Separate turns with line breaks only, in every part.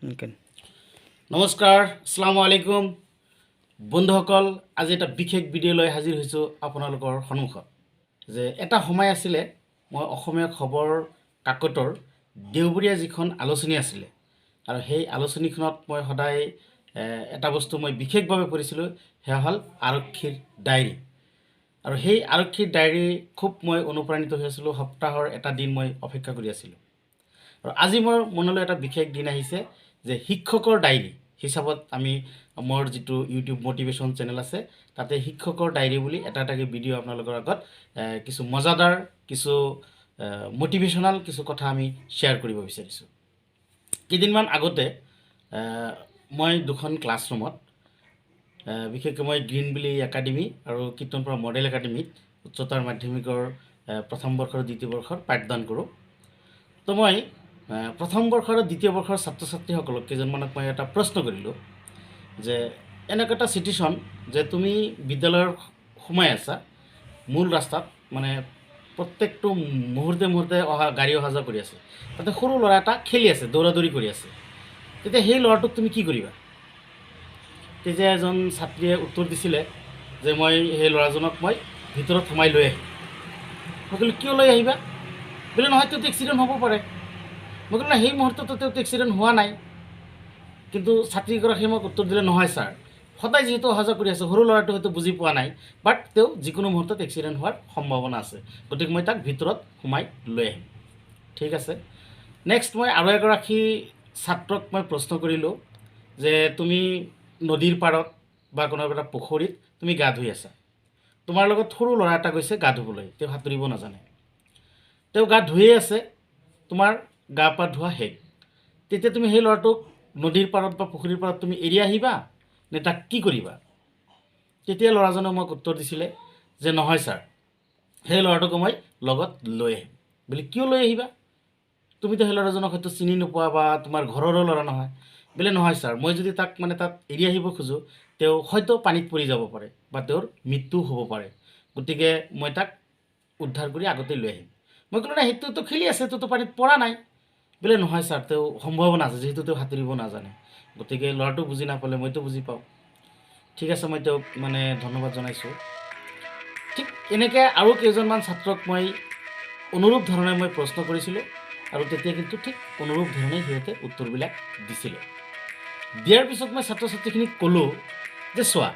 Okay.
নমস্কাৰ, আসসালামু আলাইকুম বন্ধুসকল। আজি এটা বিশেষ ভিডিঅ' লৈ হাজিৰ হৈছোঁ আপোনালোকৰ সন্মুখত যে এটা সময় আছিলে, মই অসমীয়া খবৰ কাকতৰ দেওবৰীয়া যিখন আলোচনী আছিলে আৰু সেই আলোচনীখনত মই সদায় এটা বস্তু মই বিশেষভাৱে পঢ়িছিলোঁ, সেয়া হ'ল আৰক্ষীৰ ডায়েৰী। আৰু সেই আৰক্ষীৰ ডায়েৰী খুব মই অনুপ্ৰাণিত হৈ আছিলোঁ। সপ্তাহৰ এটা দিন মই অপেক্ষা কৰি আছিলোঁ আৰু আজি মোৰ মনলৈ এটা বিশেষ দিন আহিছে যে শিক্ষকৰ ডায়েৰী হিচাপত আমি মোৰ যিটো ইউটিউব মটিভেশ্যন চেনেল আছে, তাতে শিক্ষকৰ ডায়েৰী বুলি এটা এটাকৈ ভিডিঅ' আপোনালোকৰ আগত কিছু মজাদাৰ, কিছু মটিভেশ্যনেল কিছু কথা আমি শ্বেয়াৰ কৰিব বিচাৰিছোঁ। কেইদিনমান আগতে মই দুখন ক্লাছৰুমত, বিশেষকৈ মই গ্ৰীণ ভেলী একাডেমি আৰু কীৰ্তনপুৰা মডেল একাডেমীত উচ্চতৰ মাধ্যমিকৰ প্ৰথম বৰ্ষ আৰু দ্বিতীয় বৰ্ষৰ পাঠদান কৰোঁ। তো মই প্ৰথম বৰ্ষ আৰু দ্বিতীয় বৰ্ষৰ ছাত্ৰ ছাত্ৰীসকলক কেইজনমানক মই এটা প্ৰশ্ন কৰিলোঁ যে এনেকুৱা এটা চিটুৱেশ্যন যে তুমি বিদ্যালয়ৰ সোমাই আছা, মূল ৰাস্তাত মানে প্ৰত্যেকটো মুহূৰ্তে মুহূৰ্তে অহা গাড়ী অহা যোৱা কৰি আছে, তাতে সৰু ল'ৰা এটা খেলি আছে, দৌৰা দৌৰি কৰি আছে, তেতিয়া সেই ল'ৰাটোক তুমি কি কৰিবা? তেতিয়া এজন ছাত্ৰীয়ে উত্তৰ দিছিলে যে মই সেই ল'ৰাজনক মই ভিতৰত সোমাই লৈ আহিম। মই ক'লোঁ, কিয় লৈ আহিবা? বোলে, নহয়, তেওঁতো এক্সিডেণ্ট হ'ব পাৰে। মই ক'লো, নাই, সেই মুহূৰ্তত তেওঁতো এক্সিডেণ্ট হোৱা নাই। কিন্তু ছাত্ৰীগৰাকীয়ে মোক উত্তৰ দিলে, নহয় ছাৰ, সদায় যিহেতু অহা যোৱা কৰি আছে, সৰু ল'ৰাটো হয়তো বুজি পোৱা নাই, বাট তেওঁ যিকোনো মুহূৰ্তত এক্সিডেণ্ট হোৱাৰ সম্ভাৱনা আছে, গতিকে মই তাক ভিতৰত সোমাই লৈ আহিম। ঠিক আছে। নেক্সট মই আৰু এগৰাকী ছাত্ৰক মই প্ৰশ্ন কৰিলোঁ যে তুমি নদীৰ পাৰত বা কোনোবা এটা পুখুৰীত তুমি গা ধুই আছা, তোমাৰ লগত সৰু ল'ৰা এটা গৈছে গা ধুবলৈ, তেওঁ সাঁতুৰিব নাজানে, তেওঁ গা ধুয়ে আছে, তোমাৰ গা পা ধোৱা শেষ, তেতিয়া তুমি সেই ল'ৰাটোক নদীৰ পাৰত বা পুখুৰীৰ পাৰত তুমি এৰি আহিবা নে তাক কি কৰিবা? তেতিয়া ল'ৰাজনে মোক উত্তৰ দিছিলে যে নহয় ছাৰ, সেই ল'ৰাটোকো মই লগত লৈ আহিম। বোলে, কিয় লৈ আহিবা? তুমিতো সেই ল'ৰাজনক হয়তো চিনি নোপোৱা বা তোমাৰ ঘৰৰো ল'ৰা নহয়। বোলে, নহয় ছাৰ, মই যদি তাক মানে তাত এৰি আহিব খোজোঁ, তেওঁ হয়তো পানীত পৰি যাব পাৰে বা তেওঁৰ মৃত্যুও হ'ব পাৰে, গতিকে মই তাক উদ্ধাৰ কৰি আগতেই লৈ আহিম। মই ক'লোঁ, নাই, সেইটোতো খেলি আছে, সেইটোতো পানীত পৰা নাই। বোলে, নহয় ছাৰ, তেওঁ সম্ভাৱনা আছে, যিহেতু তেওঁ সাঁতুৰিব নাজানে। গতিকে ল'ৰাটো বুজি নাপালে, মইতো বুজি পাওঁ। ঠিক আছে, মই তেওঁক মানে ধন্যবাদ জনাইছোঁ। ঠিক এনেকৈ আৰু কেইজনমান ছাত্ৰক মই অনুৰূপ ধৰণে মই প্ৰশ্ন কৰিছিলোঁ আৰু তেতিয়া কিন্তু ঠিক অনুৰূপ ধৰণে সিহঁতে উত্তৰবিলাক দিছিলে। দিয়াৰ পিছত মই ছাত্ৰ ছাত্ৰীখিনিক ক'লোঁ যে চোৱা,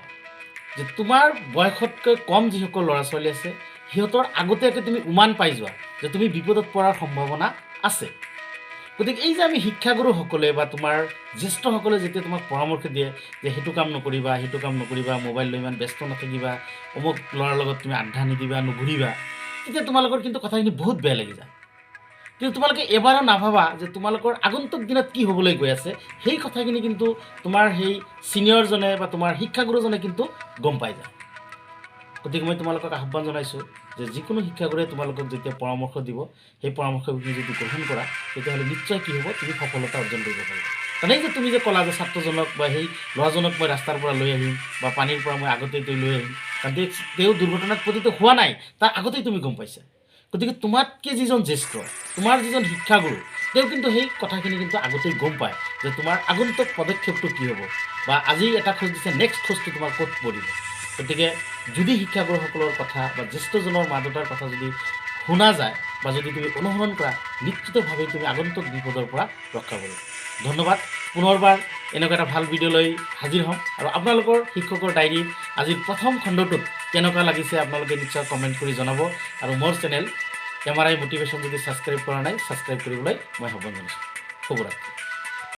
যে তোমাৰ বয়সতকৈ কম যিসকল ল'ৰা ছোৱালী আছে, সিহঁতৰ আগতীয়াকৈ তুমি উমান পাই যোৱা যে তুমি বিপদত পৰাৰ সম্ভাৱনা আছে। গতিকে এই যে আমি শিক্ষাগুৰুসকলে বা তোমাৰ জ্যেষ্ঠসকলে যেতিয়া তোমাক পৰামৰ্শ দিয়ে যে সেইটো কাম নকৰিবা, সেইটো কাম নকৰিবা, মোবাইল লৈ ইমান ব্যস্ত নাথাকিবা, অমুক ল'ৰাৰ লগত তুমি আড্ডা নিদিবা, নুঘূৰিবা, তেতিয়া তোমালোকৰ কিন্তু কথাখিনি বহুত বেয়া লাগি যায়। কিন্তু তোমালোকে এবাৰো নাভাবা যে তোমালোকৰ আগন্তুক দিনত কি হ'বলৈ গৈ আছে। সেই কথাখিনি কিন্তু তোমাৰ সেই ছিনিয়ৰজনে বা তোমাৰ শিক্ষাগুৰুজনে কিন্তু গম পাই যায়। গতিকে মই তোমালোকক আহ্বান জনাইছোঁ যে যিকোনো শিক্ষাগুৰুৱে তোমালোকক যেতিয়া পৰামৰ্শ দিব, সেই পৰামৰ্শখিনি যদি গ্ৰহণ কৰা, তেতিয়াহ'লে নিশ্চয় কি হ'ব, তুমি সফলতা অৰ্জন কৰিব পাৰিবা। কাৰণ এই যে তুমি যে ক'লা যে ছাত্ৰজনক বা সেই ল'ৰাজনক মই ৰাস্তাৰ পৰা লৈ আহিম বা পানীৰ পৰা মই আগতেই লৈ আহিম, কাৰণ তেওঁ দুৰ্ঘটনাত পতিত হোৱা নাই, তাৰ আগতেই তুমি গম পাইছা। গতিকে তোমাতকৈ যিজন জ্যেষ্ঠ, তোমাৰ যিজন শিক্ষাগুৰু, তেওঁ কিন্তু সেই কথাখিনি কিন্তু আগতেই গম পায় যে তোমাৰ আগন্তুক পদক্ষেপটো কি হ'ব বা আজি এটা খোজ দিছে, নেক্সট খোজটো তোমাৰ ক'ত পৰিব। গতিকে যদি শিক্ষাগুৰুসকলৰ কথা বা জ্যেষ্ঠজনৰ মা দেউতাৰ কথা যদি শুনা যায় বা যদি তুমি অনুসৰণ কৰা, নিশ্চিতভাৱে তুমি আগন্তুক বিপদৰ পৰা ৰক্ষা পৰিবা। ধন্যবাদ। পুনৰবাৰ এনেকুৱা এটা ভাল ভিডিঅ' লৈ হাজিৰ হ'ম। আৰু আপোনালোকৰ শিক্ষকৰ ডায়েৰীৰ আজিৰ প্ৰথম খণ্ডটোত কেনেকুৱা লাগিছে, আপোনালোকে নিশ্চয় কমেণ্ট কৰি জনাব। আৰু মোৰ চেনেল এমআৰআই মটিভেশ্যন যদি ছাবস্ক্ৰাইব কৰা নাই, ছাবস্ক্ৰাইব কৰিবলৈ মই আহ্বান জনাইছোঁ। শুভৰাত্ৰি।